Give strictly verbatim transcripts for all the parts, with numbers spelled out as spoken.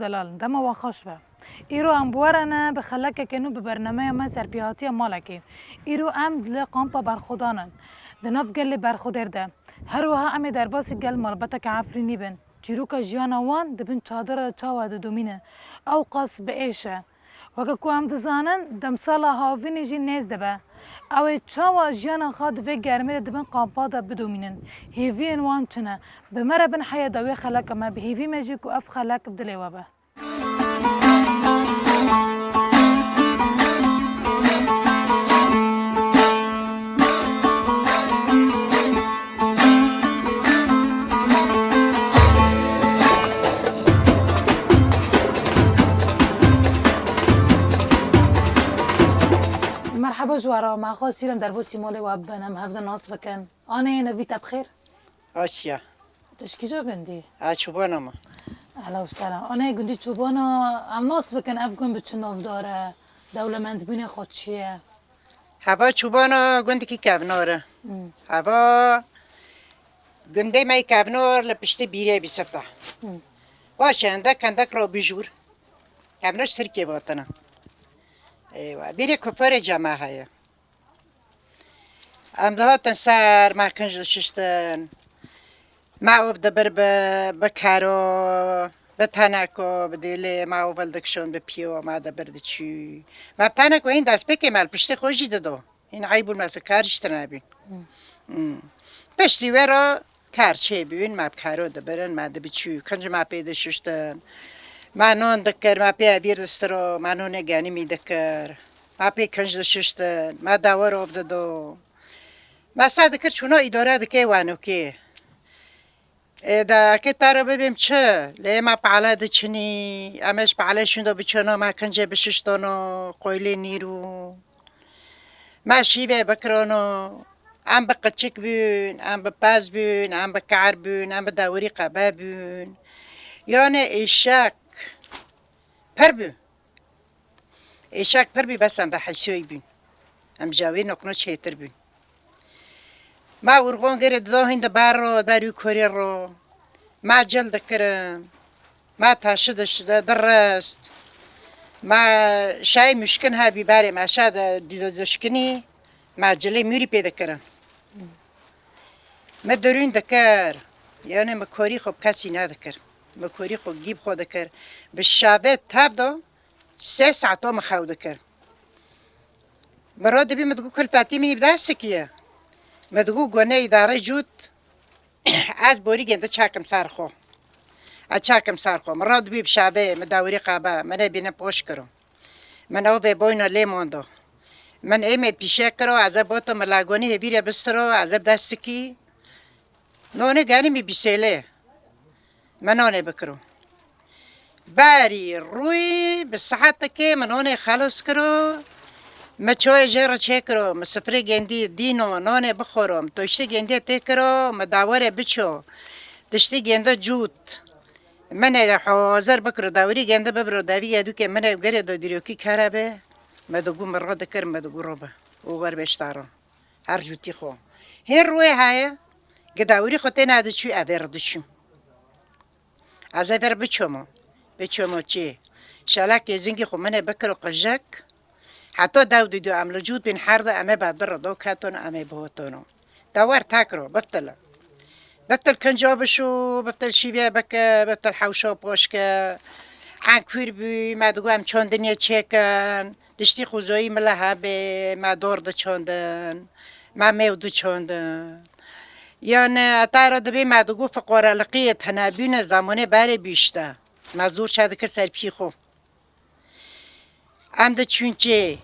Delal, dema wan xweş be. Îro em bi we re ne bi xelekeke nû bi bernameya me Serpêhatiya Malekê. Îro em li kampa berxwedan in. Di nav gelê berxwedêr de. Her wiha em ê derbasî gel malbateke Efrînî bin. Çîroka jiyana wan di bin çadira de çawa didomîne? Ew qas bi êş e. Weke ku em dizanin, demsala havînê jî nêz dibe. Ew ê çawa jiyana xwe di vê germê de di bin kampa de bidomînin? Hêviyên wan çi ne? Bi me re bin heya dawiyê xeleka me, bi hêvî me jî ku ev xelek bi dilê we be. Merheba ji we re, me xwest îro em derbasî malê we bibin, em hev de nas bikin. Anê, nevî te bi xêr? Asya. Tu ji kîja gundî? A, çobana me. Ehla û sehla. Anê, gundî çobana, em nas bikin, ev gund bi çi navdar e? Dewlemendbûnê xwe çi ye? Heva çobana gundekî kevnar e. Hmm. Heva gundê me yê kevnar li piştî bîrê bî sifte. Hmm. Baş e, hendek hendek re bijûr. Kevnar ji Tirkiyê hatine. Eywa. Bîrê kufarê cema heye. Em dihatin ser, me kinc dişiştin. Me ov dibir bi, bi kero, bi teneko, bi dêlê, me ov hildikişand bi pîyo, me dibir diçû. Me bi teneko hîn destpêkê me li piştê xwe jî dido. Hîn eyb bûn, me se kar ji tine bîn. Hmm. Piştî we re kar çêbûn, me bi kero dibirin, me dibiçû. Kinc me pê dişiştin. Me non dikir, me pê evîr distiro, me nonê genimî dikir. Me pê kinc dişiştin, me dawar ov dido. Me se dikir çûna îdare dike wanokê. Ê de, eke te re bibêm çi? Lê me pale diçinî, em ê ji pale şûnda biçino, me kincê bişiştono, qoylê nîrû. Me şîvê bikirano, em bi qiçik bûn, em bi pez bûn, em bi kar bûn, em bi dewirî qebe bûn. Yanê êşek pir bû. Êşek pir bî, bes em bi heysoyî bûn. Em ji wê nokno çêtir bûn. Me urxon gerê dido hîn di ber ro, ber û korê ro. Me cil dikirin. Me taşi diş-, di-, dirist. Me şayê muşkin hebî berê me şa di-, di-, dişkinî. Me cilê mûrî pê dikirin. Me derûn dikir. Yanê me korî xwe bi kesî nedikir. Me korî xwe gîb xwe dikir. Bi şavê tev de Sê saeto min xew dikir. Min re dibî, min digot, kulfetî min î bi dest sikî ye. Min digot, gonê îdare cût, ez borî gêndi çakim ser xwe. Ez çakim ser xwe. Min re dibî bi şavê, min dawirî qaba, min ê bîne poş kiro. Min ew vê boyna lê mondo. Min ê me pîşe kiro, ez ê boto min lagonî hêvîrê bistiro, ez ê bi dest sikî. Nonê genimî bîsêlê. Me nonê bikiro. Berî rûyî bi saetekê me nonê xelos kiro. Me çoyê jê re çêkiro. Me sifrê gêndî dîno, nonê bixwiro. Me toştê gêndiyê tê kiro, me dawerê biço. Tiştê gênde cût. Me nê hazir bikiro, dawirî gênde bibiro, davî yedûkê me nê gerê do dîrokî kere be. Me digot me ro dikir, me digot ro be. Û wer beşta ro. Her cûtî xwe. Hê rûyê heye, gi dawirî xwe têne diçû, ez vê re diçûm. Ez ê vê re biçûmo. Biçûmo çi? Şelekê zingî xwe min ê bikiro qijek. Heta dew dido em li cût bîn her de em ê bevdir re do ketin em ê bihotono. Dawar tekro, biftil. Biftil kinca bişo, biftil şîvê bike, biftil hewşa poş ke. Enkûr bû, me digot em çandinê çêkin. Tiştî xwezayî min li hebê, me dor diçandin, me mêw diçandin. Yani, heta re dibê me digot fiqareliqiyê tenebûne zamanê berê bîşte. Me zor çe dikir ser pî xwe. Em diçûn çê.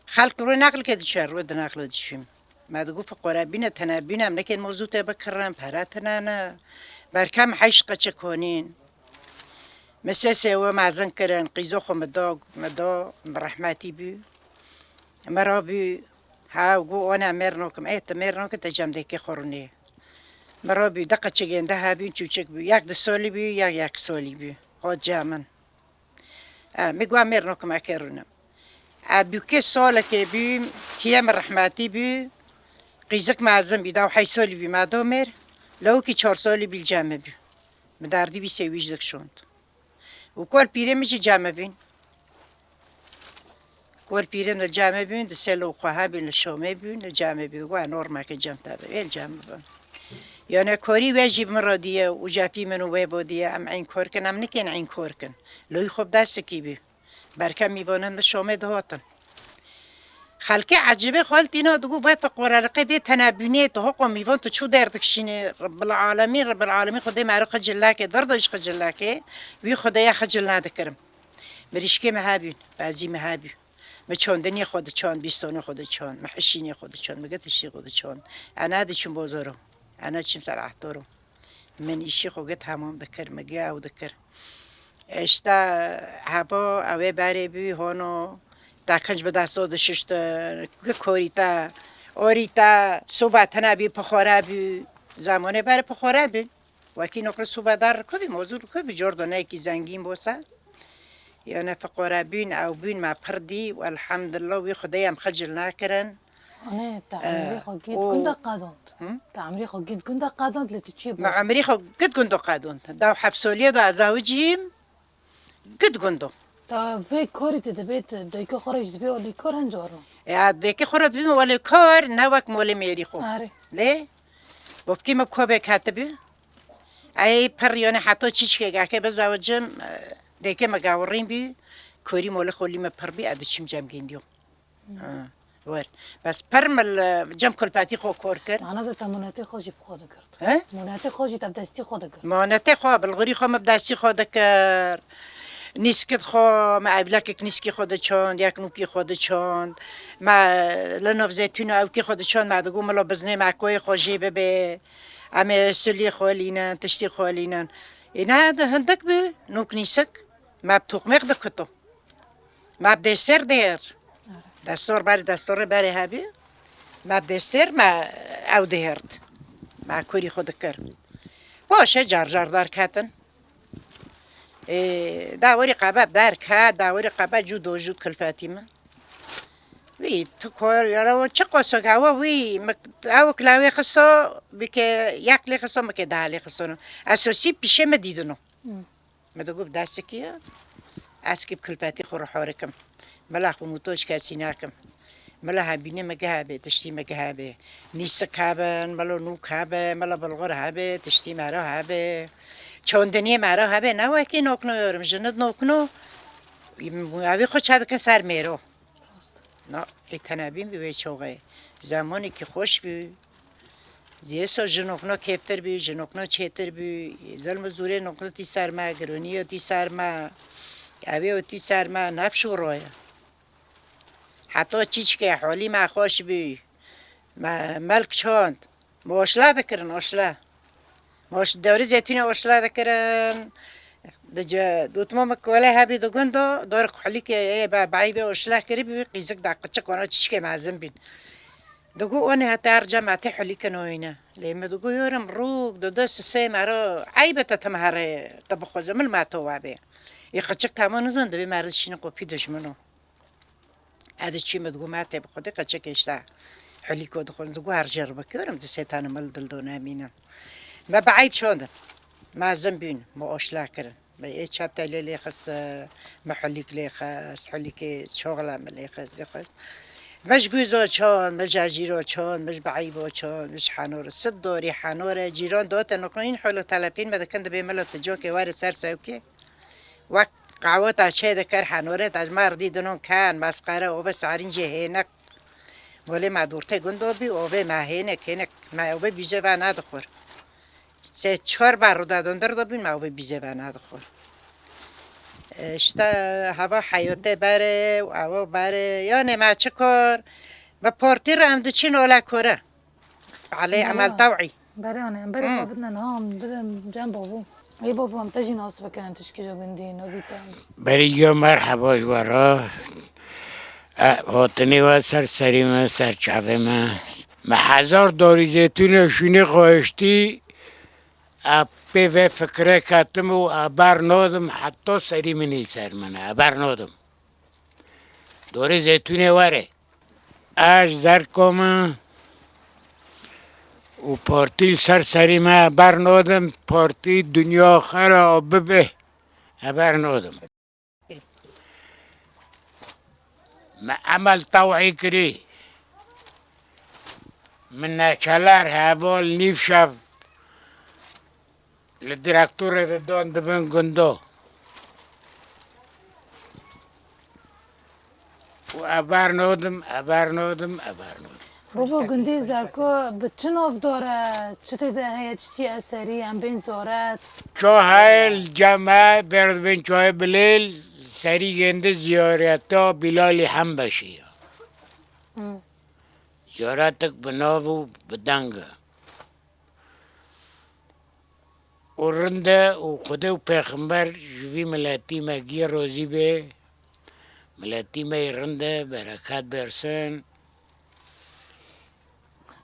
Xelk rû neqlike diçe, rû di neqle diçûn. Me digot fiqare bîne, tene bîne, em nekên mozûtê bikirin, pere tine ne. Berkem heyş qeçik honîn. Mi sesê we mezin kirin, qîzo xwe mi da, mi da, mi rehmetî bû. Mi ra bû, ha, got, wana mêr nakim. Ê, tu mêr nakî, te cem dêkê xwe rûnê. Mi ra bû, di qeçigên de hebûn, çûçik bû. Yek di solî bû, yek yek solî bû. Hat cem min. E, mi got, mêr nakim, eke rûnim. E, bûkê salekê bû, tiye mi rehmetî bû. Qîzik mezin bî, daw heyş solî bî, me da mêr. Lewikî çar solî bî li cem mi bû. Mi derdî bî sêwîj dikşand. Û kor pîrê min jî cem me bûn. Kor pîrê min li cem me bûn, di sêl û xwe hebûn, li Şomê bûn, li cem me bûn. Got, "Norma ke cem te be, ê li cem me be." Yani korî wê jî bi min re diye û cefî min û wê bo diye, em eyn kor kin, em nikên eyn kor kin. Loyî xwe bi destekî bû. Berke mîvanên min Şomê dihatin. Xelkê ecêbê xwe li tîna digot, "Vay feqoraliqê vê tenebûnê, tu hoqo mîvan tu çû derdikişînê, Rebbil Alemîn, Rebbil Alemîn Xwedê me re xicil nake, derdo ji xicil nake, wî Xwedê ye xicil nedikirim." Mirîşkê me hebûn, bezî me hebû. Me çandinê xwe diçand, bîstonê xwe diçand, me hişînê xwe diçand, me get hişî xwe diçand. Ena diçûn bozoro. Ena çim ser ehtoro. Min îşî xwe gi temam dikir, min gi ew dikir. Îşte heva ew ê berê bû, hono te kinc bi desta dişiştin, gi korî te, orî te, soba tine bî, pixware bû. Zemanê berê pixware bûn. Wekî nokre soba dar ku bî, mozû ku bî, cor doneyekî zengîn bo se. Yani fiqore bûn, ew bûn, me pir dî û elhamdulillah wî Xwedê em xicil nakirin. Anê, te emrê xwe gît gunda qadond. Hı? Te emrê xwe gît gunda qadond lê tu çi bû? Me emrê xwe gît gunda qadond. Daw heft soliye da ez ewicîm, gît gundo. Te vê korî te dibê, tu doyka xwe re jî dibê olî kor hencarno. Ya, dêkê xwe re dibî olî kor, ne wek molê mêrî xwe. Arê. Lê, bofkî me bi kobê ketibî. Ey pir yani heta çîçkek eke bizewicim, e, dêkê me gawirîn bî, korî molê xwe lî me pir bî, ez diçim cem gêndiyo. Ha, wer. Bes pir min li cem kulfetî xwe kor kir. Mana de te monetê xwe jî bi xwe digirt. He? Monetê xwe jî te bi destî xwe digirt. Monetê xwe, bilxurî xwe me bi destî xwe dikir. Nîskit xwe, me evlekek nîskî xwe diçand, yek nûkî xwe diçand. Me li nav zeytûna ewkî xwe diçand, me digot, "Milo biznê me koyê xwe jê bibe. Em ê sulî xwe lînin, tiştî xwe lînin." Ê ne de hindik bû, nûk nîsik. Me bi toxmêx dikito. Me bi dêser dihêr. Destor berê, destorê berê hebî. Me bi dêser me ew dihêrt. Me kurî xwe dikir. Baş e, car car derketin. Ê, dawerî qebe derket, dawerî qebe cû do cû kilfetî min. Wî tu kor, ya çi qosok ew, wî, ew kilawê xiso, bike yek lê xiso, mike daha lê xisono. Esosî pişê me dîdino. Hmm. Me digot bi destekî ye. Ez kî bi kilfetî xwe rihorikim. Mela xwe mûto ji kesî nakim. Mela hebînê me geh hebe, tiştî me geh hebe. Nîsik hebin, mela nûk hebe, mela bilxur hebe, tiştî me re hebe. Çandiniyê me re hebe. Ne wekî nokno yorum. Jin nokno. Evî xwe çedikin ser mêro. Rast. Na, ê tenebîn bi wê çaxê. Zemanekî xweş bû. Ziyesa jinokna kêftir bû, jinokna çêtir bû. Zilm û zûrê nokna tî ser me, gironî ya tî ser me. Evê ya tî ser me, nefş û roye. Heta çîçkê holî me xweş bû. Me melk çand. Me oşla dikirin, oşla. Me oş-, dewrê zeytûnê oşla dikirin. Dice, dotma me kole hebî di gundo, dor kulîkê ê be, bayî vê oşla kirî bî, qîzik da qiçik ona çişkê mezin bîn. Digo, "Onê hete her cem hete hulîkin oyne." Lê me digo, "Yorim rûk, di du sisê me ro, eybe te tim here, te bixweze, mil me to wabê." Ê qiçik tema nizan, dibê me re şîne qopî dijmin o. Ez diçî me digo, "Me tê bi Xwedê qeçekê işte hulîko dixwin." Digo, "Her jê re bikêrim, di sê tane me li dil do nemînin." Me bi eyb çandin. Me zin bîn, me oşla kirin. Me ê çeptelê lê xist, me hulîk lê xist, hulîkê çoxla me lê xist, lê xist. Me ji guzo çand, me ji ecîro çand, me ji bi eybo çand, me ji henor. Sid dorî henore, cîran dote noqnîn holo telefîn me dikin dibê milo tu cokê were ser sewkê. Wek qaweta çê dikir henûret, ez ma ridî dinon ken, mesqere, ove sarîncê hênek. Bolê ma dûrtê gundo bî, ove ma hênek, hênek, ma ove bîze ve nadixwir. Sê çar bar ruda dundir do bîn, ma ove bîze ve nadixwir. E, işte hava heyotê berê, û evo berê, yani ma çikor, bi portî re em diçin ola kore. Alê Emel Tewî. Berê anê, em berê xwe bidin, ha, em bidin cem bavû. Ê bavû, em te jî nas bikin, tu ji kîja gundî, navî te. Berî ya merheba ji we re. E, hatinê we ser serî me, ser çavê me. Me hezar dorî zeytûnê şûnê xwe hiştî, e, pê vê fikirê ketim û e, ber nadim, heta serî min î ser min e, ber nadim. Dorê zeytûnê were. Ez Zerko me û partî li ser serî me ber nadim, partî dinya xera bibe. Heber nodim. Me emel tew'î kirî. Min neçeler heval nîv şev li direktorê de dan di bin gundo. Û eber nodim, eber nodim, eber nodim. Bavo gundê Zerko bi çi navdar e, çi tê de heye, tiştî eserî, em bên ziyaret? Ço heye li cem e, ber dibên çayê Bilêl, serî gêndi ziyareta Bîlalî Hembeşî ya. Hı. Ziyaretek bi nav û bi deng e. Û rind e û Xwedê û Pêxember ji vî miletî me gî rozî bê. Miletî me yê rind e, bereket bersin.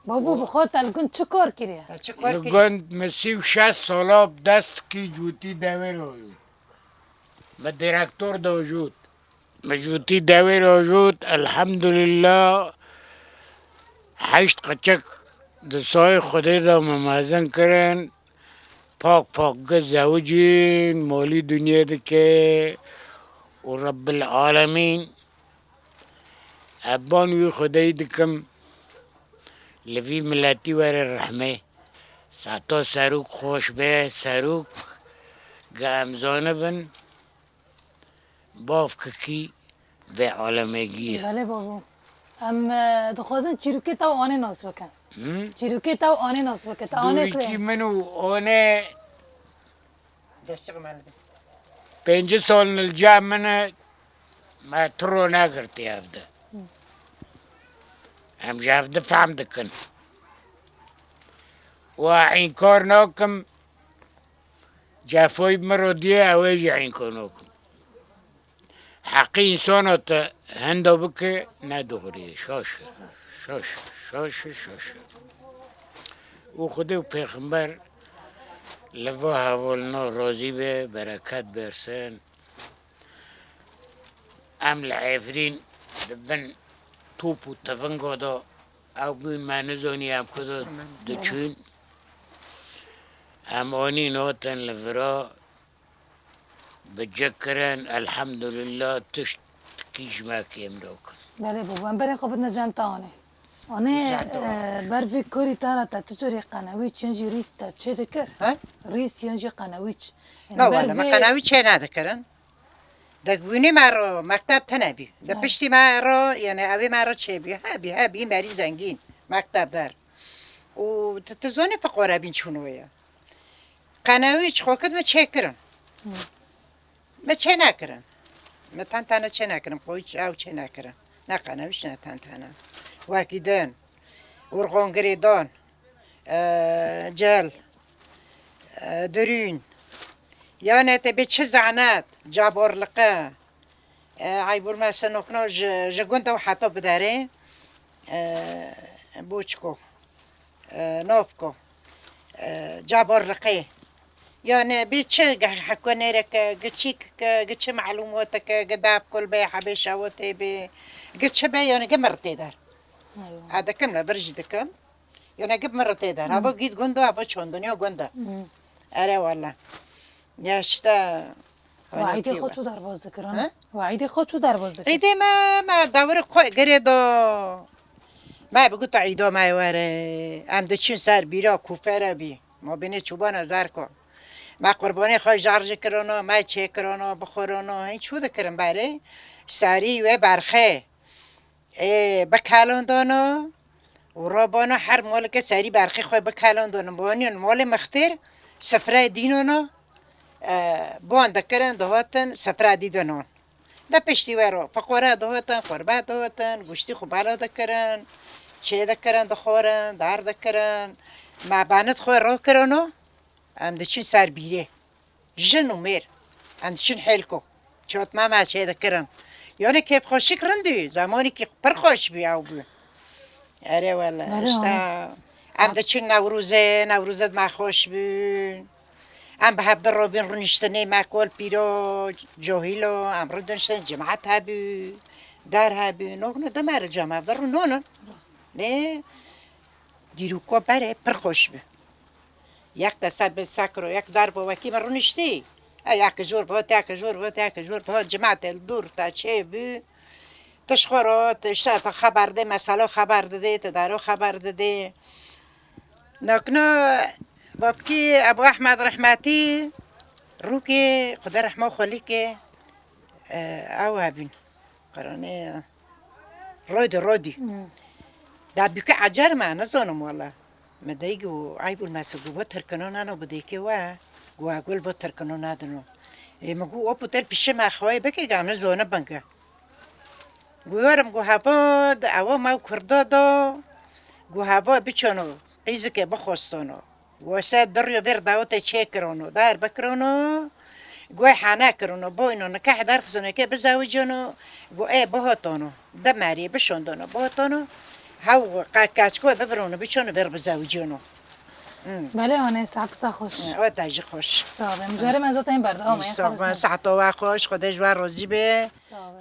Bavo, bi xwe te li gund çi kar kiriye? Te çi kar Li kiriye? Gund min sî û şeş sala bi dest dikî cûtî dewê rojût. Me direktor dojût. Me cûtî dewê rojût, elhamdulillah. Heşt qeçek di sayê Xwedê de me mezin kirin. Pak pak gi zewicîn, molî dinyê dike û Rebbil Alemîn. Eban wî Xwedeyî dikim, li vî miletî were rehmê. Sato serok xweş be, serok gi em zanibin, bav kikî vê alemê giye. Belê bavo. Em, e, dixwazin çîrokê te û anê nas bikin. Hı? Çîrokê te û anê nas bikin. Te anê Dûrîkî ku min û anê Gerçek mi? Pêncî sal li cem min e, me tiro negirtî evde. Em ji evde fehm dikin. Û înkar nakim, cefoyî bi min re diye, ew ê jî înkar nakim. Heqî însana te henda bike, ne dixurî. Şaş e. Şaş e. Şaş e, şaş e. Û Xwedê û Pêxember li va hevalina razî be, bereket bersin. Em li Efrîn di bin top û tivinga de ew bûn, me nizanî em ku de diçûn. Em anîn hatin li vira. Bi cik kirin, elhamdulillah, tişt kî ji me kêm nakin. Belê bû, em berê xwe bidine cem te anê. Anê, Zehdo. E, ber vî korî te re te tu cûrî qenewîç yan jî rîs te çê dikir? He? Rîs yan jî qenewîç. Yani Na ber wele, me vê qenewî çê nedikirin. Degwînê me re mekteb tene bî. Di Evet. piştî me re, yani evê me re çê bî. Hebî, hebî merî zengîn, mekteb der. Û tu, tu zanî fiqore bîn çûnoye. Qenewî çi xwe kir me çêkirin. Hı. Me çê nekirin. Me ten tane çê nekirin. Qoyî ew çê nekirin. Ne qenewî ne ten tane. Wekî din. Urxon girê dan. E, cel. E, dirûn. Yani te bê çi zehnet. Caborliqe. E, Eybûr me senokno ji, ji gund ew heta biderê. E, Boçko. E, Novko. E, Caborliqê. Yani bê çi gi hekonereke, gi çîkeke, gi çi melûmoteke, gi dev kul bê, hebê şewitê bê, gi çi be, yani gi mir tê der. Eywa. A dikim li vir jî dikim. Yani gi mir tê der. Hı. Hava gît gund, hava çond dinya gund. Hı. Ere wala. Ya işte, We Ana îdê xwe pîwe. Çû derbas dikir, ana? He? We îdê xwe çû derbas dikir? Îdê me, me dawir xwe girê do. Me bigot îda me were. Em diçin ser bîra kufere bî. Ma binê çûbana Zerko. Me qurbanê xwe jar jî kirano, me çê kirano, bixurano. Hin çû dikirin berê. Serî we berxê. Ê, bikelandana û rabana her maleke serî berxê xwe bikelandana. Baniyan malê mixtêr sifreyê dînana, e, ban dikirin, dihatin sifre dîdinan. De piştî we re fiqore dihatin, qurbe dihatin, goştî xwe bela dikirin, çê dikirin, dixwarin, dar dikirin. Me benit xwe rakirana, em diçin ser bîrê. Jin û mêr. Em diçin hêlko. Çotma me çê dikirin. Yani kêfxweşik rind bû. Zemanekî pir xweş bû ew bû. Erê wele. Belê, işte, erê. Em diçin Newrozê, Newrozê me xweş bû. Em bi hev dirobîn rûniştinê me kol pîro, cahîlo, em rûdiniştin, cimat hebû, der hebû. Noxne de me re cem hev de rûnonin. Rast. Nê, dîroka berê pir xweş bû. Yek dese bi sekiro, yek derbo wekî min rûniştî. E, yek ji wir got, yek ji wir got, yek ji wir got, cemaetê li dûr te çê bû. Tu ji xwe re, tu ji te xeber didê, mesela xeber didê, tu daro xeber didê. Nakna babkî Ebu Ehmed rehmetî, rûkê Xuda rehma xwe lê ke, e, ew hebûn. Qeranê Rodî, Rodî. Hmm. Da bûke ecer me, nizanim wela. Me dey got, eyb û mese got, va tirkino nano bidêkê we. Got, egul va tirkino nadino. Ê, me got, o putel pişê me xwayê bike, gam nizone binge. Got, werim, got, heva de, ewa me û kurda da. Got, heva biçano, qîzike bixwestano. Got, se diriyo vêr dawetê çê kirano, dar bikirano. Got, hane kirano, boyno, nikeh derxisano, ke bizewicano. Got, ê, bihotano. De meriyê bişondano, bihotano. Hew qe-, keçko bibirano, biçano, vêr bizewicano. Hmm. Belê, anê, saet te xweş. O te jî xweş. Sağ ol. Em carê me zaten berdewam e. Sağ ol, saet we xweş, Xwedê ji we razî be. Sağ ol.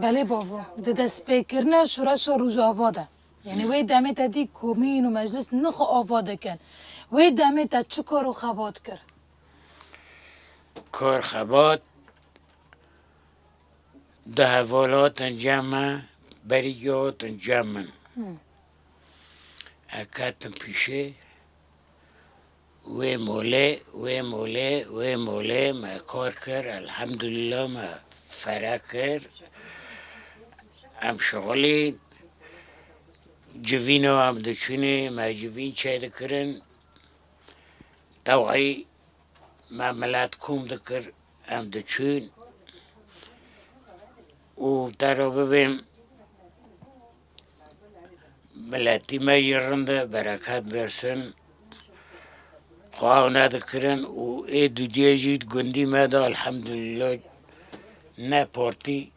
Belê bavo, di destpêkirina şoreşa Rojava de, yanî wê demê te dî komîn û meclis nixwe ava dikin. Wê demê te çi kar û xebat kir? Kar xebat, du heval hatin cem me, berî hatin cem min. Hmm. Ez ketim pîşê, wê molê, wê molê, wê molê me kar kir, elhamdulillah me fere kir. Em şixulîn, civîna em diçûnê, me civîn çêdikirin. Tewayî me milet kom dikir, em diçûn û te re bibêm, miletî me jî rind e, bereket bersin. Xwe ew nedikirin û ê dudiyê jî gundî me de elhamdulillah ne partî,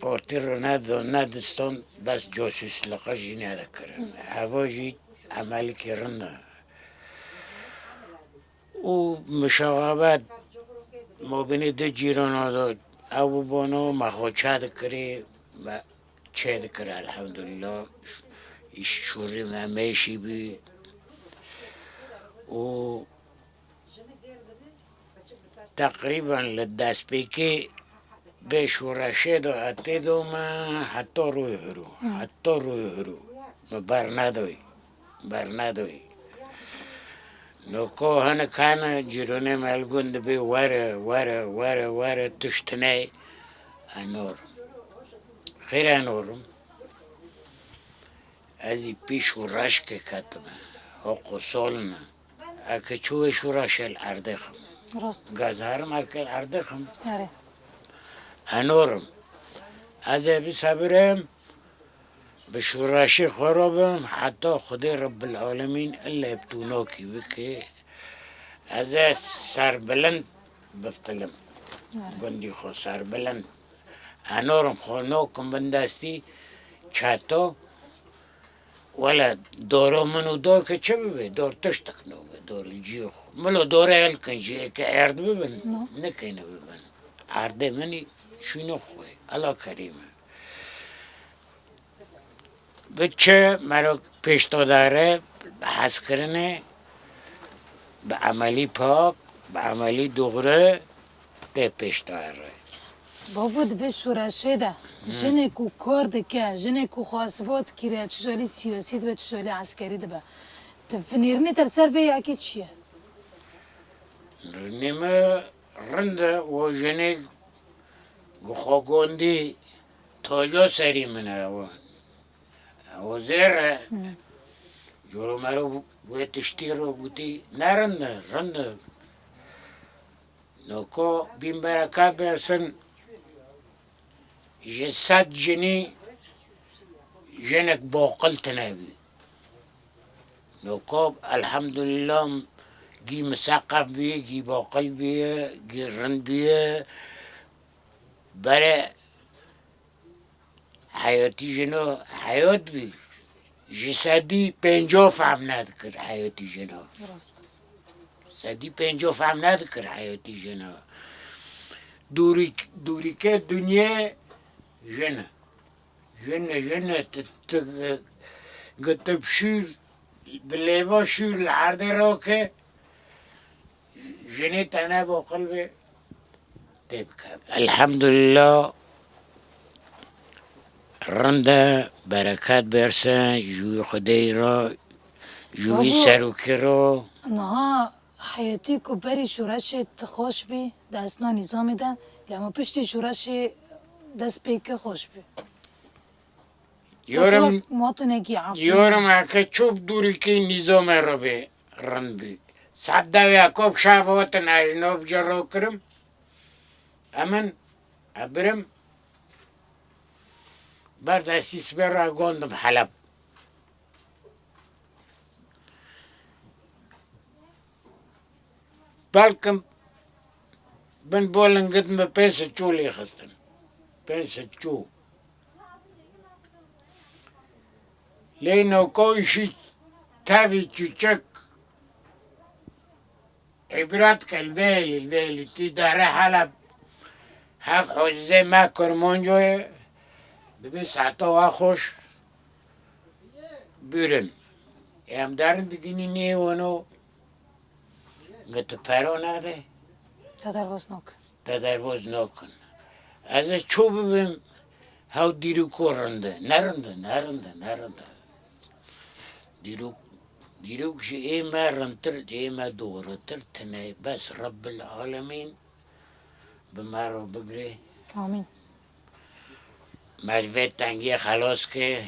partî re ne do-, ne distan, bes casûsliqe jî nedikirin. Heva jî emelîkî rind e. Û muşaxabet mabînê du cîrana de ew bû bono, me xwe çêdikirî, me çêdikir elhamdulillah. Îş şûrî me mêşî bî. Û teqrîben li destpêkê vê şoreşê de ez tê de me heta rûyê hiro, heta rûyê hiro. Me bernedoyî, bernedoyî. Noko hinek hene cîronê me li gund dibê were, were, were, were, tişt tune, ez norim. Xêr ez norim. Ez ê pîş û reşkê ketime. Hoqo solin e. Eke çû wê şûra şel erdê xim. Rast. Gaz herim eke erdê xim. Erê. Enorim. Ez ê bisebirim, bi şûraşê xwe re bim, heta Xwedê Rebbil Alemîn illê bi tu nokî bike. Ez ê serbilind biftilim. Erê. Gundî xwe serbilind. Enorim xwe nokim bin destî çeto. Wele doro min û dor ke çi bibe? Dor tiştek nobe, dor li cihê xwe. Milo dore elkin jî, eke erd bibin, No. Nikeyne bibin. Erdê min î şûno xwe. Ela kerîme. Bi çi mero pêştodare, bi hezkirinê, bi emelî pak, bi emelî doğru, tê pêşdar re. Bavo, di vê şoreşê de jinê ku kar dike, jinê ku xwe isbat kiriye, çi ji alî siyasî dibe, çi ji alî eskerî dibe. Tu nêrînê te li ser vê yekê çi ye? Nêrînê me rind e, o jinê ku xwe gondî tojo serî min e, o, o zêr e. Coro mero wê tiştî re gotî, ne rind e, rind e. Noko bîn bereket bersin, ji sed jinî jinek boqil tine bî. Noko elhamdulillah gî miseqef bî, gî boqil bî, gî rind bî. Bere heyatî jino heyat bî. Ji sedî pênco fehm nedikir heyetî jina. Rast. Sedî pênco fehm nedikir heyetî jina. Dûrîk-, dûrîkê dinyê jin e. Jin e, jin e, tu, tu, gi tu bi şûr, bi lêva şûr li erdê rake, jinê te neboqil bê, tê bike. Elhamdulillah, rind e, bereket berse, ji wî Xwedê re, ji wî Bavo, serokê re. Niha heyetî ku berî şoreşê tu xweş bî, di esna nîzamê de, lê hema piştî şoreşê dest pê kir xweş bî. Yorum, Fotoğraf muhatinekî afî. Yorum heke çû bi dûrîkî nîzamê re bê rind bî. Saet dewê ya kop şev hatin ez ji nav ciro kirim. Emin, ebirim, ber destî sibê re gondim Heleb. Belkim bin bo lingit min pênc sed çû lê xistin. Pênc sed çû. Lê nokoyî şî tevî çûçek îbret ke li vê hêlî, li vê hêlî tî dere hele hev hocizê me Kurmancoyê dibê saeta wa xweş bûrin. Em derin digînî nê wano. Gi tu pero nade? Te derbas nakin. Te derbas nakin. Ez ê çû bibim, hew dîroko rind e. Ne rind e, ne rind e, ne rind e. Dîrok, dîrok ji ê me rindtir, ji ê me doğrutir tine. Bes Rebbil Alemîn bi me re bigre. Amîn. Me ji vê tengiyê xelas ke.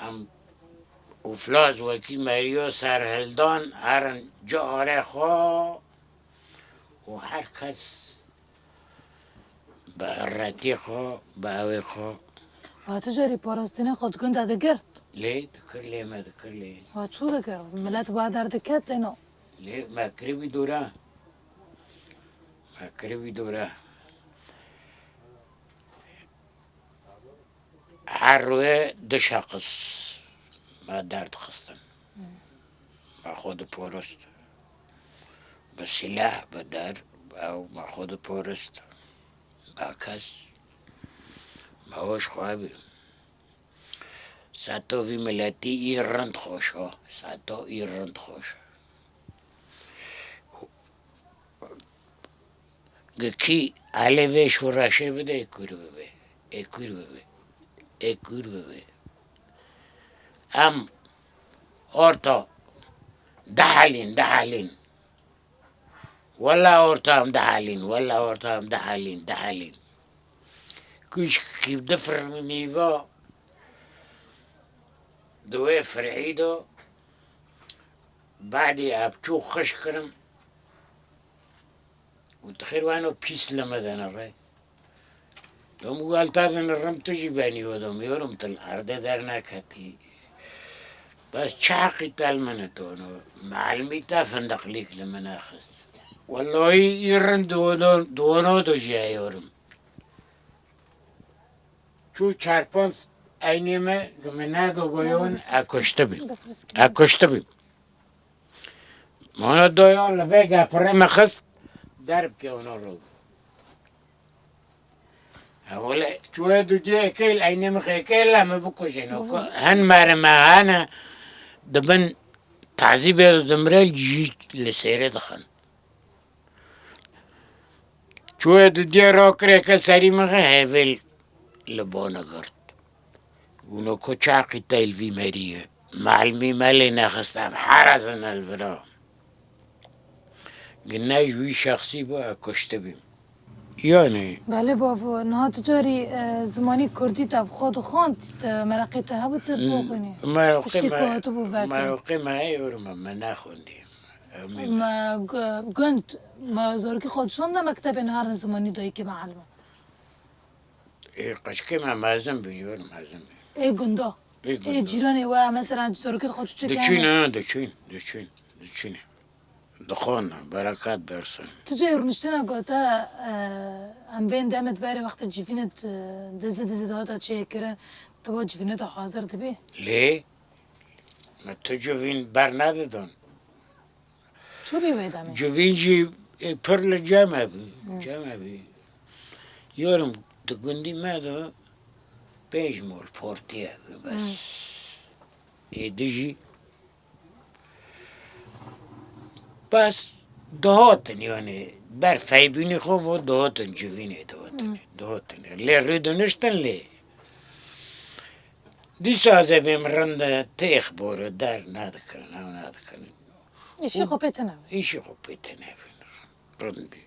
Em ûflaz wekî meriyo serhildan herin carê xwe û her kes bi retî xwe, bi ewê xwe. Wa tu carî parastinê xwe di gund de digirt? Lê dikir, lê me dikir lê. Wa çû dikir? Milet wa derdiket lê no. Lê me kiribî dora. Me kiribî dora. Her rûyê du şexs me derdixistin. Me xwe diporist. Bi sîleh, bi der, ew me xwe diporist. Ba kes me weş xwe bî. Sato vî miletî î rind xweş o. Sato î rind xweş. Gi kî elê vê şoreşê bide, ê kûr bibe. Ê kûr bibe. Ê kûr bibe. Em orta dihelîn, dihelîn. Wela orta em dihelîn, wela orta em dihelîn, dihelîn. Kûçkî difirmîva di wê firî de, badî ev çû xweş kirin. Û tu xêr wano pîs li me de nere. Dom û alta de nerim tu jî benî odom, yorum tu li erdê derneketî. Bes çi heqî te li min e tono? Melimî te findiqlîk li min e xist. Wellahî î rind di ono, di ono do jî ye yorum. Çû çar panc eynê me, gi min nedo boyon, e kuştibî. E kuştibî. Mana doyan li vê gepirê me xist, derb ke ona ro. Hewle, çûye du cê ekê, eynê min xêkê, la me bikujin. Hin merime hene, dibin tazîbê dimre jî li sêrê dixin. Çûye didiyê rakirêke serî min xwe hêvê li bona girt. Wino ku çaqî tey li vî merî ye. Melimî me lê nexist, em herezin el vira. Gi ne ji wî şexsî bû, ez kuştibîm. Yanî. Belê bavo, niha tu carî, e, zimanî kurdî te bi xwe dixwend, te mereqê te hebû tu bixwînî? Mereqê me, mereqê me heye, yorum, me nexwendî. Me gu-, gund, me zarokî xwe dişande mektebê, neharin zimanî dayikê me elime. Ê qeçkê me mezin bûn, yor mezin bûn. Ê gunda. Ê gunda. Ê cîranê we, mesela, zarokê xwe çûçik hene? Diçûn, ha, diçûn, diçûn, diçûn. Dixwandin, bereket bersin. Tu cê rûniştina gote, e, em bên demê berê wextê civînê, e, dizi dizi dihata çêkirin. Di bo civînê de hazir dibî? Lê, me tu civîn bernedidin. Çûbî wê demê? Civîn jî, e, pir li cem e bû. Hı. Cem e bû. Yorum di gundî me de pênc mol portiye bû bes. Hı. Ê dijî Bes dihatin, yani, ber feybûnî xwe vo dihatin civînê dihatin, Hmm. dihatin. Lê rûdiniştin lê. Dîsa ez ê bêm rind e, têx bore der nedikirin, ew nedikirin. Îşî xwe pê tine. Îşî xwe pê tine. Rind bî.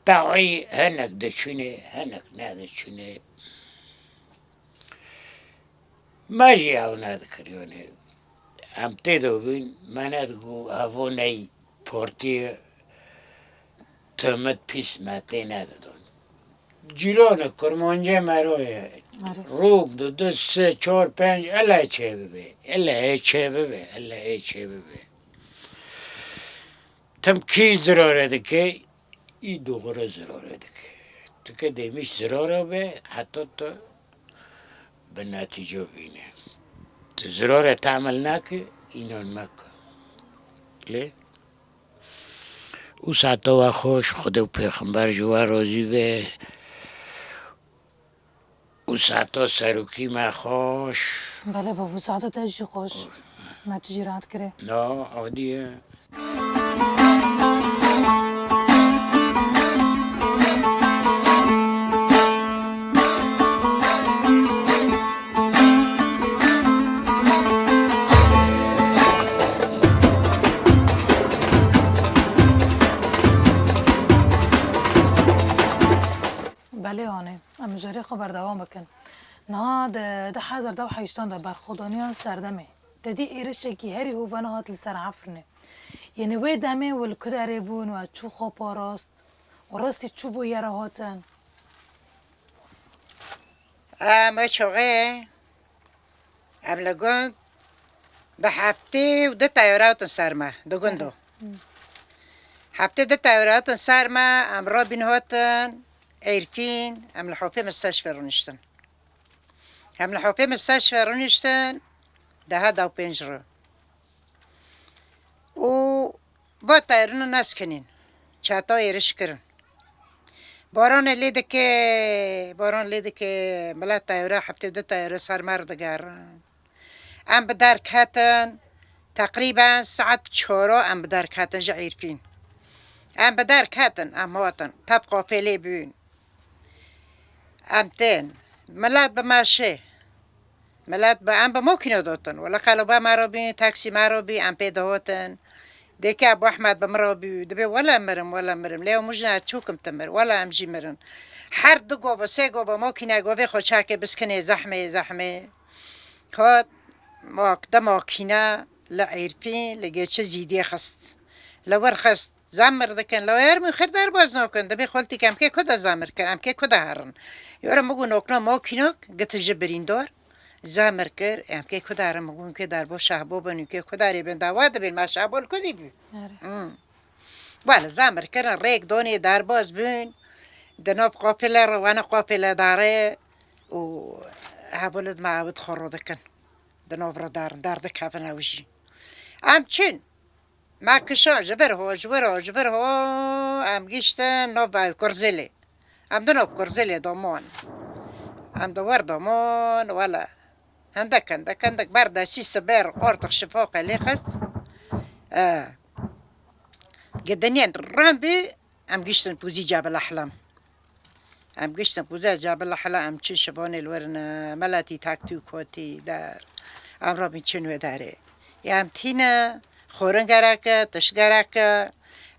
Tawî hinek diçûnê, hinek nediçûnê. Me jî ew nedikir, yani. Em tê de bûn, me nedigot, hevo ney partiyê timit pîs me tê nedidon. Cîranê Kurmancê me ro ye. Are. Rok du, du, sê, çar, pênc, ele çê bibe. Ele ê çê bibe, ele ê çê bibe. Tim kî zirare dike, î dogre zirare dike. Tu ke demîş zirare be, heta tu bi netîce bîne. Tu zirare temel nake, înan meke. Lê û saeta we xweş, Xwedê û Pêxember ji we razî be. Û saeta serokî me xweş. Belê, bo vûsata te jî xweş. Me tu jî rad kirê. Na, adî ye. Belê, anê. Em mijarê xwe berdewam bikin. Niha di du hezar deh û heştan de berxwedaniya serdemê, te dî êrişekî herî hovena hat li ser Efrînê. Yanî wê demê we li ku derê bûn, we çû xwe parast, we rastî çû bû yere hatin? Em wê çaxê Em li gund bi heftê û du teyare hatin ser me, di gundo. Hı. Heftê du teyare hatin ser me, em rabîn hatin Êrfîn, em li hofê misteşfê rûniştin. Em li hofê misteşfê rûniştin, deha da pênc ro. Û va teyarina neskinîn, çata êriş kirin. Baranê lê dike, baran lê dike, mila teyare, heftê du teyare ser me re digerin. Em bi der ketin, teqrîben saet çara em bi der ketin ji Êrfîn. Em bi der ketin, em hatin, tev qafêlê bûn. Em tên, milet bi me şê. Milet bi, em bi makîne dotin. Wele qelûba me re bî, taksî me re bî, em pê dihotin. Dêke Ebû Ehmed bi min re bî, dibê wele mirim, wele mirim. Lê ew mijne çûkim tu mir, wele em jî mirin. Her du gov, sê gov makîne govê xwe çekê biskinê zehmê, zehmê. Hat, mak-, de makîne li Êrfîn, li Geçê Zîdiyê xist. Li wir xist. Zamir dikin, la yer min xir derbaz nakin, dibê xweltîk em kê ku de zamir kir, em kê ku de herin. Yora min got nokna mokînak, giti ji birîndar, zamir kir, em kê ku de herin, min got kê derbo şehbo bin, kê ku derê bin, dawa dibin, ma şehbo li ku dî bû? Are. Hmm. Wele zamir kirin, rêk donê derbaz bûn, di nav qafile re, wana qafile dare û hevolit ma evit xwe ro dikin. Di nav re dar, dar dikevin ew jî. Em çin. Me kişa ji vir ho, ji vir ho, ji vir ho, em giştin nav Kurzelê. Em di nav Kurzelê de man. Em di wir de man, wele. Hendek, hendek, hendek ber destî siber, ortix şifoqê lê xist. E, gidinên ran bî, em giştin pûzî Cebel Ehlem. Em giştin pûzê Cebel Ehlem, em çi şivanê li wir ne, meletî tek tû kotî der. Em rabîn çin wê derê. Ya em tîne, xorin gerek e, tişt gerek e.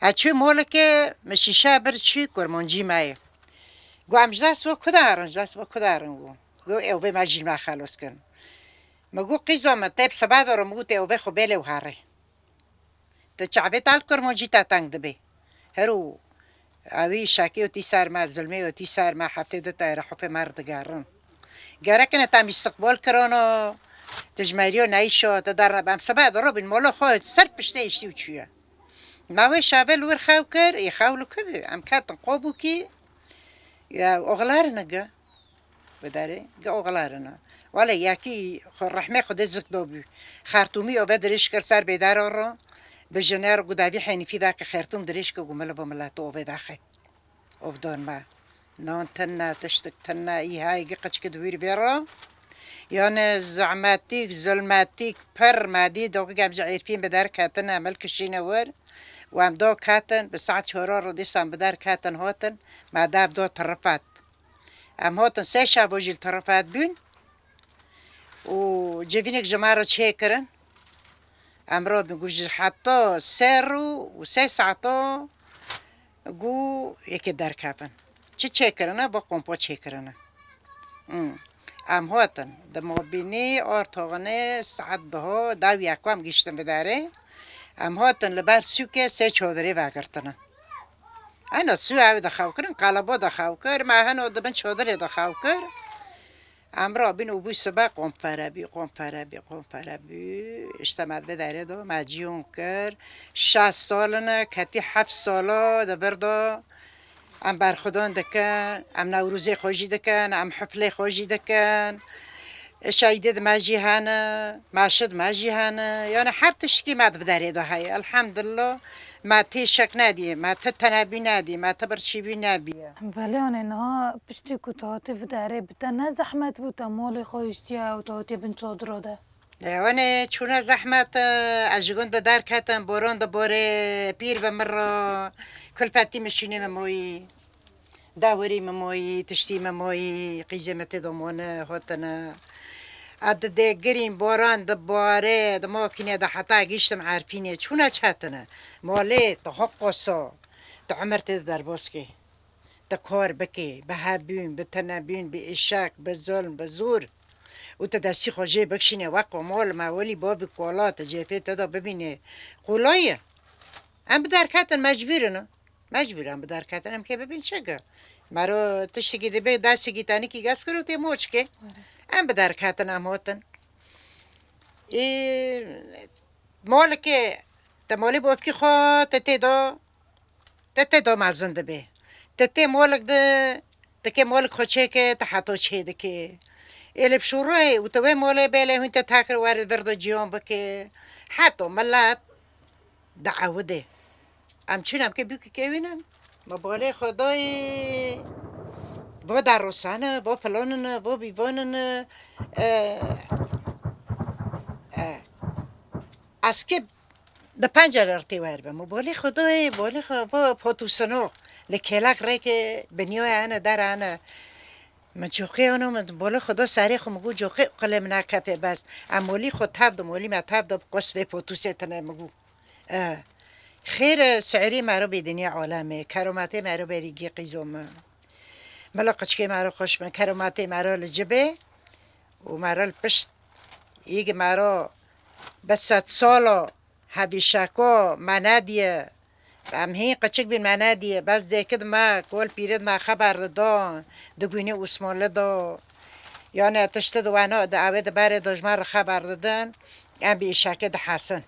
Ez çû molikê, min şîşe bir çi kurmancî me ye. Got, "Em ji dest we ku de herin, ji dest we ku de herin?" Got, got, "Ew vê me jî me xelos kin." Min got, "Qîza min, tê bi seba de re." Min got, "Tê ew vê xwe bêlê û herê." Tu çavê te li kurmancî te teng dibê. Her û ewî şekê û tî ser me, zilmê û tî ser me, heftê du teyare hofê me re digerin. Gerekine te em îstiqbal kirana, tu ji meriyo neyşa, tu dernebe. Em sebe dirobîn mola xwe ser piştê hiştî û çûye. Me wê şevê li wir xew kir, ê xew li ku bû? Em ketin Qobûkî, ya, oxler nigi. bi derê, gi oxlarina. Wele yekî xwe rehmê Xwedê zik do bû. Xertûmî ove dirêj kir ser bêdera ro, bi jinê ro gu devî Henîfî veke xertûm dirêj kir gu min li bo milet ove vexe. Ov don me. Nan tune, tiştik tune, î hay gi qiçkî di wîr vê ro. Yani zehmetîk, zulmetîk pir me dî, doxik em ji Êrfîn bi der ketine, em li kişîne wir. Û em do ketin, bi saet çora ro dîsan bi der ketin hatin, me dev do tirifet. Em hatin sê şev û jî li tirifet bûn. Û civînek ji me re çêkirin. Em rabin ku ji heta sê rû û sê saeta ku yekê derkevin. Çi çêkirine? Va kompo çêkirine. Hmm. Em hatin. Di mabînê artoxinê saet duho, dew yeko em gihiştin vê derê. Em hatin li ber sûkê sê çodirê vegirtine. Heno sû ew dixew kirin, qelebo dixew kir, me heno di bin çodirê dixew kir. Em rabîn û bû sibe qom fere bî, qom fere bî, qom fere bî. Îşte me di vê derê de me cîyon kir. Şeş sal in e, ketî heft sala di vir de em berxwedan dikin, em Newrozê xwe jî dikin, em hiflê xwe jî dikin. Şehîdê di me jî hene, meşid me jî hene. Yani her tişkî me di vê derê de heye. Elhamdulillah, me tê şek nedî, me ti tenebî nedî, me ti birçîbî nebiye. Belê anê niha piştî ku tu hatî vê derê bi te ne zehmet bû, te malê xwe hiştiye û tu hatî bin çadira de? Lê anê çûne zehmet, e, ez ji gund bi der ketim, boran dibore, pîr bi min re, kulfetî min şûnê min moyî. Dewirî min moyî, tiştî min moyî, qîzê min tê de mane, hatine. Ez di dêgirîm, boran dibare, di makîne de heta gihiştim Erfînê. Çûne çetine. Malê, tu hok qoso, tu emir tê de derbas kê. Tu kar bikê, bi hevbûn, bi tenebûn, bi îşek, bi zulm, bi zor. Û tu destî xwe jê bikişîne, wek mal me welî bavî kola, tu cêfê te de bibîne. Qolay e. Em bi derketin mecbûr in. Mecbûr em bi derketin, em kê bibîn çi ki? Mero tiştekî dibe, destsekî tenikî gez kir û tê moçkê. Em bi derketin, em hatin. Ê, molikê, te molî bovkî xwe, te tê do, te tê do mezin dibe. Te tê molik de, te kê molik xwe çêke, te heto çê dike. Ê, lê bi şûroyê û te wê molê bê, lê hûn te tekir were vir de ciyon bike. Heto milet, Diewidê. Em çûn em kê bûkî kewînin. Me balê Xwedayê vo derosane, vo filonine, vo bîvanine. E, e, ez kê bi pencere rtê wer bim. Me balê Xwedayê, balê xwe vo potûsino. Li kêlek rêkê binyoye hene, dere hene. Min coqê ano, min bolo Xudo serê xwe, min got coqê qilê min nakefê bes. Em molî xwe tev de, molî me tev de, bi qos vê potûsê tine, min got. E, xêr e, sihirî mero bê dinya alemê, keromatê mero berî gî qîzo min. Milo qiçkê mero xweş min, keromatê mero li cibê û mero li pişt, yî ki mero bi sed salo Hevîşeko me nediye. Em hîn qiçik bîn me nediye. Bes dêkid me, kol pîrid me xeber didon. Di gûnî Osmanli do. Yani tişti di weno, di ewê di berê do ji me re xeber didin. Em bi îşekê dihesin.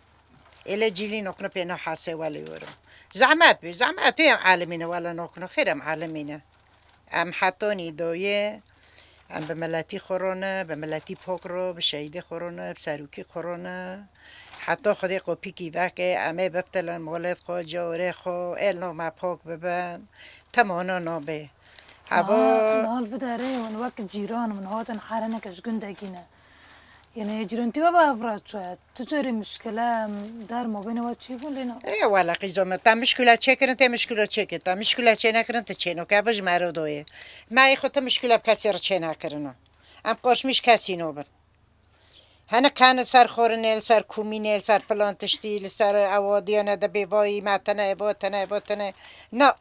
Êlê cîlî nokno pê no hesê welî wiro. Zehmet bî, zehmet bî em alimîne wele nokno. Xêr em alimîne. Em hetonî doyê, em bi miletî xwe rone, bi miletî pok ro, bi şehîdê xwe rone, bi serokî xwe rone. Heta Xwedê qopîkî veke, em ê biftilin molêt xwe, cawrê xwe, êl no me pok bibin. Temano nabê. Heva Niha, niha li vê derê hûn wek cîran hûn hatin hereneke ji gundekî ne. Yanî cîrantî we bi hev re çûye. Tu carî mişkile, em, der mabênê we çêbûn lê na. Ê, wele qîzo min, te mişkile çêkirin, tê mişkile çêkir, te mişkile çênekirin, tu çêno. Keve ji mero doyê. Me ê xwe tu mişkile bi kesî re çênekirina. Em qoşmîş kesî nobin. Hene kene ser xorine, li ser kumîne, li ser filan tiştî, li ser ewa diyane de bêvayî, me tene evo, tene evo, tene. Na.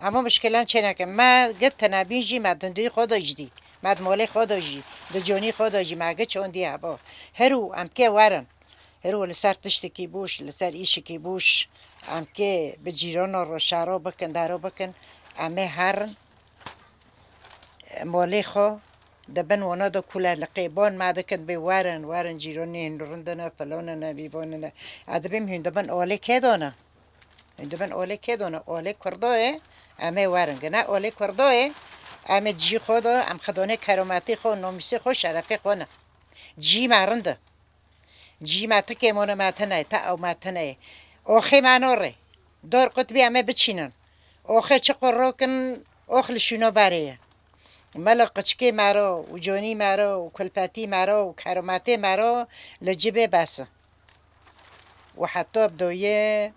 Hemû mişkilan çêneke. Me gi tenebîn jî me dundî xwe de jî dî. Me di molê xwe de jî, di conî xwe de jî me gi çondî hebo. Hero em kê werin. Hero li ser tiştekî bûş, li ser îşikî bûş. Em kê bi cîrano re şero bikin, dero bikin. Em ê herin. Molê xwe di bin wana de kule li qêban me dikin bê werin, werin cîranê hîn rindine, filonine, bîvanine. Ez dibêm hîn di bin olê kê dane? Hûn dibin olê kê done? Olê Kurdo ye, em ê werin. Gine olê Kurdo ye, Em ê cî xwe de, em xidonê kerometê xwe, nomîsê xwe, şerefê xwe ne. Cî me rind e. Cî me tikê mone me tine ye, te ew me tine ye. Oxê me norê. Dor qutbî em ê biçînin. Oxê çi qurrokin, ox li şûno berê ye. Melo qiçkê me ro û conî me ro û kulfetî me ro û kerometê me ro li cibê bes e. Û heta bi doyê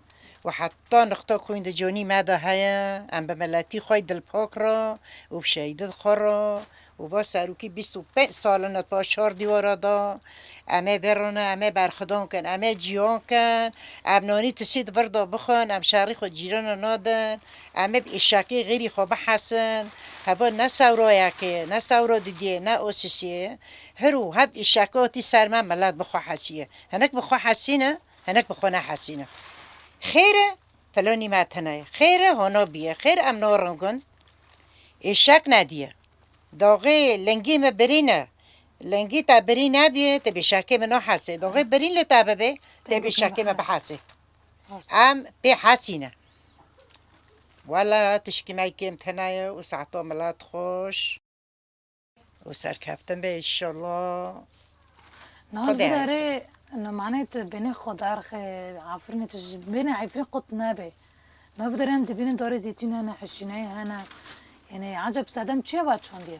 û heta nixta ku hûn di conî me de heye, em bi miletî xwe yî dilpak re û bi şehîdê xwe re û va serokî bîst û pênc sal in di paş çar dîwara de, em ê vê re ne, em ê berxwedan kin, em ê ciwan kin, em nanî tiştî di vir de bixwin, em şerî xwe cîrana nadin, em ê bi îşakê xêrî xwe bihesin, heva ne sewroyekê, ne sewro didiyê, ne osisiyê, hir û hev îşaka tî ser me milet bi xwe hesiye. Hinek bi xwe hesîne, hinek bi xwe nehesîne. Xêr e, filanî me tine ye. Xêr e, hona bûye. Xêr em narin gund. Êşek nediye. Daxê lingî me birîne. Lingî te birî nebî, te bêşekê me nahesê. Daxê birîn li te bibe, te bêşekê me bihesê. Em pê hesîne. Wela tişkî me kêm tine ye û saeta milet xweş. û serkeftin be înşallah. Niha li Xwedê vê derê, no, manê tu bênê xwe derxê, Efrînê tu ji bênê Efrîn qut nebe. Niha vê derê em dibînin darê zeytûn hene, hişîneyê hene. Yanî eceb sedem çi ye va çandiye?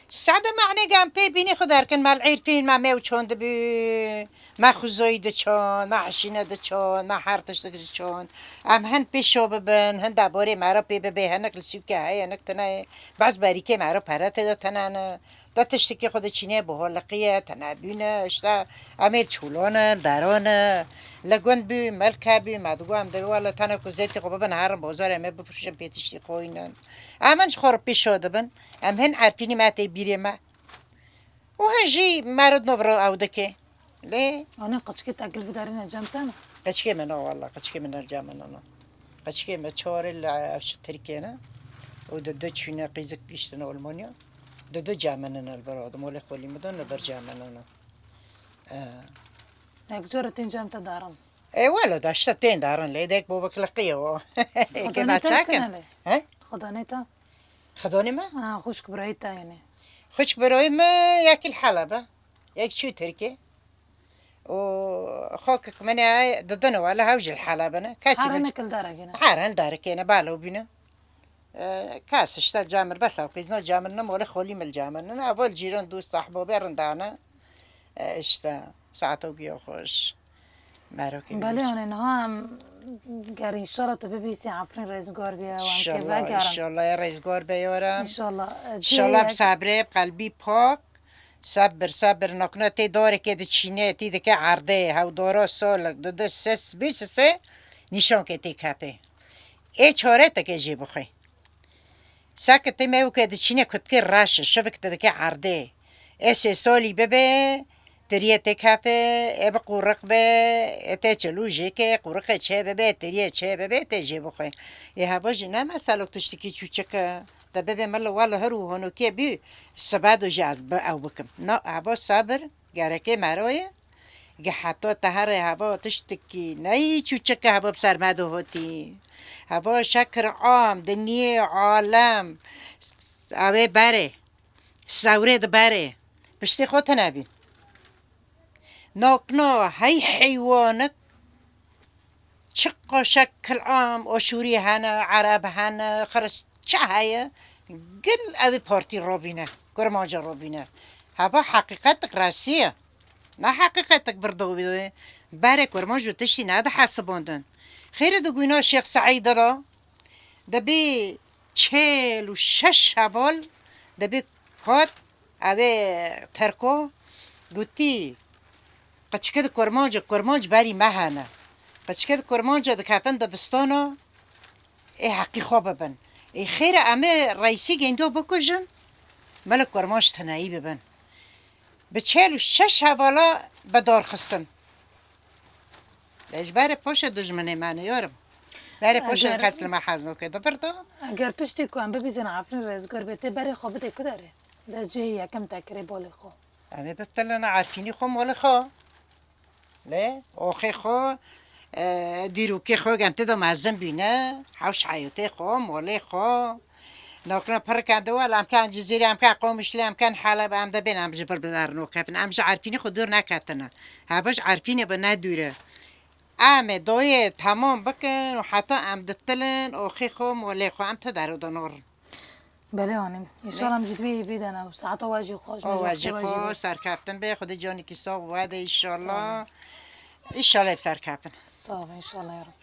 Sade manê gam pê bînî xwe derkin, me li Efrîn me mew çandibû. Me xuzoyî diçand, me hişîne diçand, me her tiştik diçand. Em hin pêşo bibin, hin deborê me re pê bibe, hinek li sûke heye, hinek tune ye. Baz berîkê me re pere tê de tune ne. De tiştekî xwe diçîne, bi holiqiye, tune bûne, işte, em ê li çolane, li derane, li gund bû, melke bû, me digot, em dibê wele tene ku zêtî xwe bibin, herin bozar, em ê bifroşin pê tiştî xwe hînin. Em hin ji xwe re pêşo dibin, em hin Efrînî me tê bîrê me. û hin jî merid nov re ew dike. Lê Anê qiçkê te gil vidarîne cem te ne? Qiçkê min, na walla, qiçkê min li cem min ne. Qiçkê min çar ê li ev ji Tirkiye ne. Û di du çûne qîzik gihiştine Almanya. Di du cem min ne li vir hadim. Olê xwelî min de li vir cem min ne. E. Ek cara tên cem te darin. E, wele de işte tên darin lê dek bo vekliqiye o. Eke Xudanê te çakin. Kine lê? He? Xudanê te? Xidonê me? Ha, xwişk birayê te yanî. Xwişk birayê me yekî li Heleb e. Yek çû Tirkê. Û xakik min e didin wele hew jî li Heleb in. Kesî Her min hinek li derekê ne? Her hin li derekê ne, balo bîne. E, kes işte camir bes ew qîzna camir ne, molê xolî mil camir ne. Evol cîran dost ahbabê rindane. E, işte, saeto giya xweş. Merokê Belê, anê niha em ger înşallah tu bibîsî Efrîn rêzgar bîye, wan kê vegerin. Înşallah, înşallah, ya rêzgar be yaram. Înşallah, e, Înşallah bi cihê sabrê, bi qelbî pak. Sabir, sabir, nakna tê darekê diçîne, tê dike erdê, hewdara salek, du du ses, bîst sê, nîşankê tê kefê. Ê çare teke jê bixwe. Seke tê mewke diçîne kutkê reş, şivik te dike erdê. Ê sê salî bibe, tiriyê tê kefe, ê bi qûriq be, ê tê çilû jê ke, qûriqê çê bibe, tiriyê çê bibe, tê jê bixwe. Ê heva jî ne meselok tiştikî çûçik e. Te bibe min li wele her û honokê bî, sibe do jî ez bi ew bikim. Na, heva sabir, gerekê mero ye. Ge heta te herê heva tiştikî neyî çûçik e heva bi ser me de hotî. Heva şekir am, dinyê, alem, ew ê berê. Sewrê diberê. Piştê xwe tune bîn. Nakna hey heywanik çiqa şekil am, Aşûrî hene, Ereb hene, Xirist çi heye, gil ew ê partî robîne, kurmanca robîne. Heva heqîqetik resî ye. Ne heqîqetik birdo bî. Berê kurmanc û tiştî nedihesibandin. Xêrê di gûna Şêx Seîd re, dibê çel û şeş heval, dibê hat, ew ê Terko gotî, qiçikê di kurmanc, kurmanc berî me hene. Qiçikê di kurmanc dikefin dibistana, ê heqî xwe bibin. Ê xêre em ê reîsî gêndo bikujin, mele kurmanc tineyî bibin. Bi çel û şeş hevala bi dar xistin. Lê ji berê poşê dijminê me ne yarim. Berê poşê Eger kes li me hez noke di vir de. Eger piştî ku em bibîzin Efrîn rêzgar bê, tê berê xwe bidê ku derê? De cihê yekem te kirê bolê xwe. Em ê biftilin Efrînî xwe molê xwe. Lê oxê xwe, e, dîrokê xwe gem tê de mezin bîne, hewş heyotê xwe, molê xwe. Nokna pirika di wela em kan Cizîrê, em kan Qomişlî, em kan Heleb, em de bên em ji vir biderin û kevin. Em ji Erfînê xwe dûr neketine. Heva ji Erfînê bi ne dûr e. Em ê doyê temam bikin û heta em ditilin û xê xwe molê xwe em ti der û dinorin. Belê hanîm. Înşallah em ji dibê hêvî de ne û saeta we jî xweş be, O we jî xwe xweş be. Serkeftin be, Xwedê canekî sax we de înşallah. Sağ ol. Înşallah hep serkeftin. Sağ ol, înşallah ya Rab.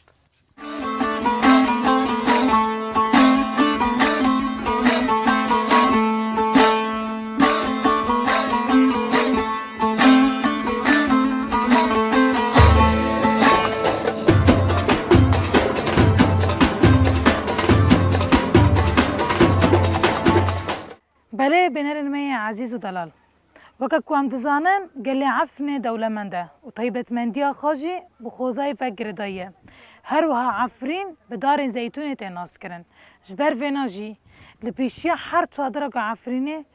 Belê bênerên me yê ezîz û delal. Weke ku em dizanin, gelê Efrînê dewlemend e û taybetmendiya xwe jî bi xwezayê vek girêdayî ye. Her wiha Efrîn bi darên zeytûnê tê naskirin. Ji ber vêna jî li pêşiya her çadira ku Efrînê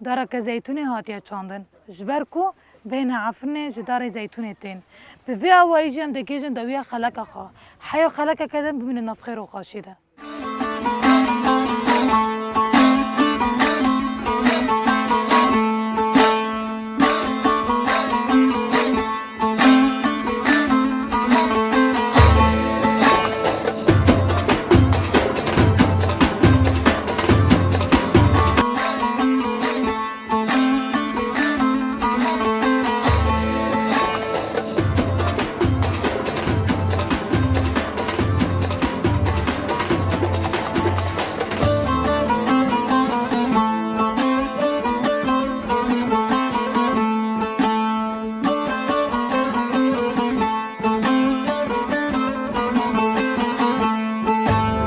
dareke zeytûnê hatiye çandin. Ji ber ku bêhna Efrînê ji darê zeytûnê tên. Bi vê awayî jî em digihîjin dawiya xeleka xwe. Heya xelekeke din bimîne nav xêr û xweşî de.